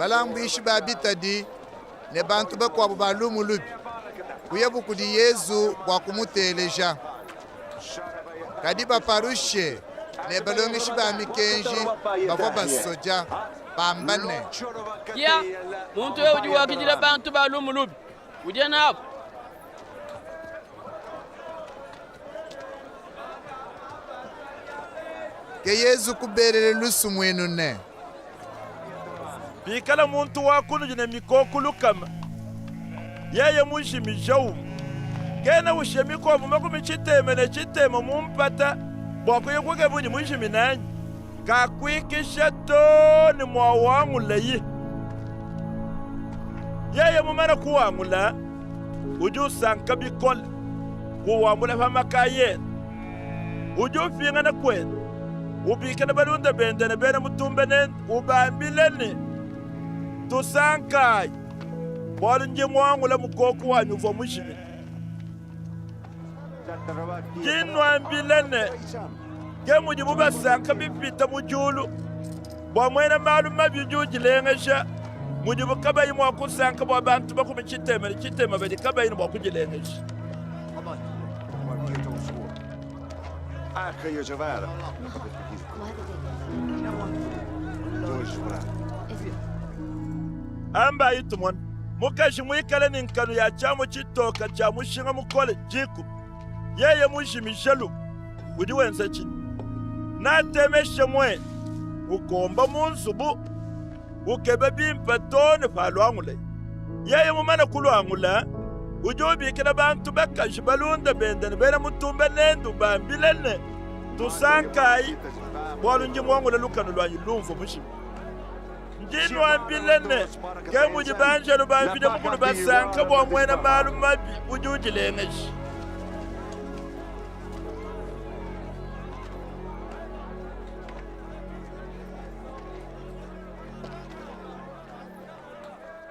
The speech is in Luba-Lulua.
Balambuishi ba bitadi ne bantu bakuabu ba lumu lubi kuyabu kudi Yezu bua kumuteleja. Kadi Baparushe ne balongeshi ba mikenji bavua basodia, bamba ne. Kia, muntu eu udi wakidila bantu ba lumu lubi, udia nabu. Ke Yezu kubelela lusumuinu ne. Bikala muntu wa kunudi ne mikoku lukama, yeye mujimije umue, kena ushiya mikuabu 60 mu mpata bua kuya kukeba udi mujimine anyi? Kakuikisha too ne muawangulaye. Yeye mumane kuwangula, udi usanka bikole, uwambula pa makaya ende. Udi upingana kuende, ubikila balunda bende ne bena mutumba nende, ubambila ne, Tusankayi, bualu ndi muangula mukoku wanyi uvua mujimine. Ndi nnuambila ne, ke mudibu basanka bipite mu diulu bua muena malu mabi udi udilengeja, mudibu kabayi mua kusanka bua bantu 63 badi kabayi ne bua kudilengeja. Ambayi tumone, mukaji muikale ne nkanu ya tshiamu tshitoke tshia mushinga mukole dikumi, yeye mujimije lumue, udi wenza tshinyi? Natemeshe muenyi, ukomba mu nzubu, ukeba bimpe too ne paluangulaye. Yeye mumane kuluangula, udi ubikila bantu bakaji balunda bende ne bena mutumba nende, ubambila ne, Tusankayi, bualu ndi muangule lukanu luanyi lumvua mujimine. Ndi nnuambila ne, ke mudi banjelu ba Mvidi Mukulu basanka bua muena malu mabi udi udilengeja.